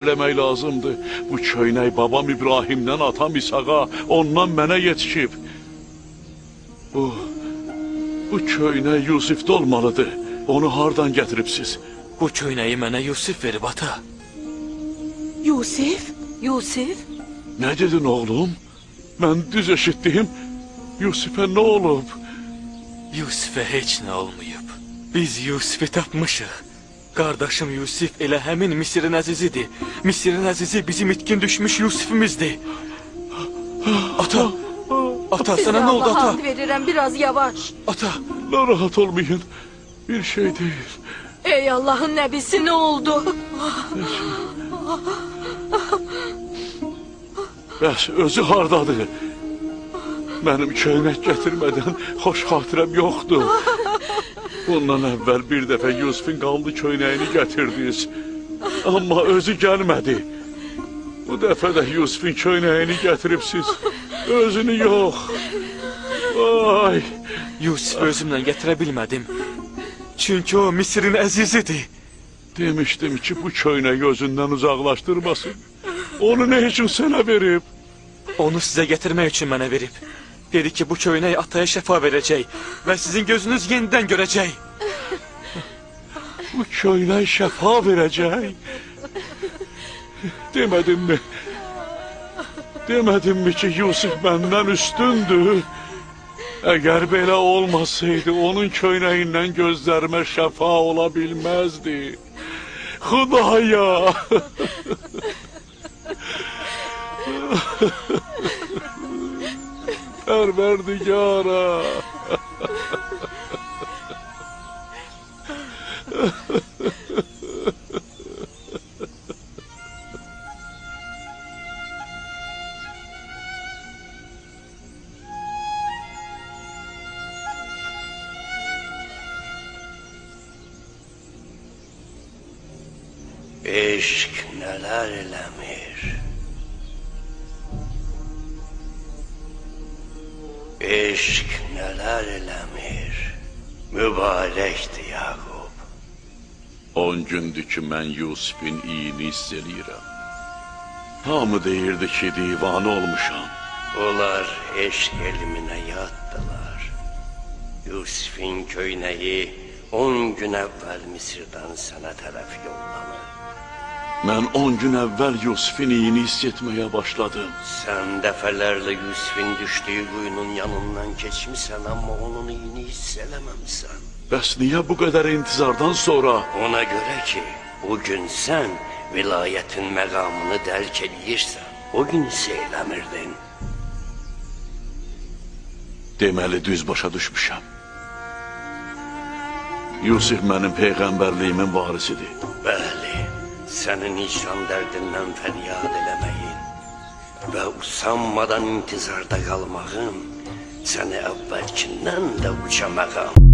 Eləmək lazımdır. Bu köynək babam İbrahimdən atam İshaqa, ondan mənə yetişib. Bu köynək Yusifdə olmalıdır. Onu hardan gətiribsiz? Bu köynəyi mənə Yusif verib ata. Yusif? Yusif? Nə dedin oğlum? Mən düz eşitdim. Yusifə nə olub? Yusifə heç nə olmayıb. Biz Yusifi tapmışıq. Qardaşım Yusif elə həmin Misirin əzizidir. Misirin əzizi bizim itkin düşmüş Yusifimizdir. Ata! Ata, Sizə sənə nə oldu Allaha ata? and verirəm, biraz yavaş. Ata! Narahat olmayın. Bir şey değil. Ey Allahın nəbisi, nə oldu? Bəs özü hardadır? Mənim köynək gətirmədən xoş xatirəm yoxdur. Bundan əvvəl bir dəfə Yusifin qanlı köynəyini gətirdiniz. Amma özü gəlmədi. Bu dəfə də Yusifin köynəyini gətiribsiz. Özünü yox. Ay! Yusifi özümlə gətirə bilmədim. Çünki o Misirin əzizidir. Demişdim ki, bu köynəyi özündən uzaqlaşdırmasın. Onu nə üçün sənə verib? Onu sizə gətirmək üçün mənə verib. Dedi ki, bu köynək ataya şəfa verəcək və sizin gözünüz yenidən görəcək. Bu köynək şəfa verəcək. Demədim mi? Demədim mi ki, Yusif məndən üstündür? Əgər belə olmasaydı, onun köynəyindən gözlərimə şəfa ola bilməzdi. Xudaya! Pərverdigara! Eşq nələr eləmir. Eşq nələr eləmir. Mübarəkdir Yaqub. 10 gündür ki, mən Yusifin iyini hiss eləyirəm. Hamı deyirdi ki, divanı olmuşam. Onlar eşq elminə yatdılar. Yusifin köynəyi 10 gün əvvəl Misirdən sənə tərəf yollanıb. Mən 10 gün əvvəl Yusifin iyini hiss etməyə başladım. Sən dəfələrlə Yusifin düşdüyü quyunun yanından keçmisən, amma onun iyini hiss eləməmsən. Bəs niyə bu qədər intizardan sonra? Ona görə ki, bugün sən vilayətin məqamını dərk eləyirsən. O gün isə eləmirdin. Deməli, düz başa düşmüşəm. Yusif mənim peyğəmbərliyimin varisidir. Bəli, sənin nişan dərdindən fəryad eləməyin və usanmadan intizarda qalmağın səni əvvəlkindən də uca məqam.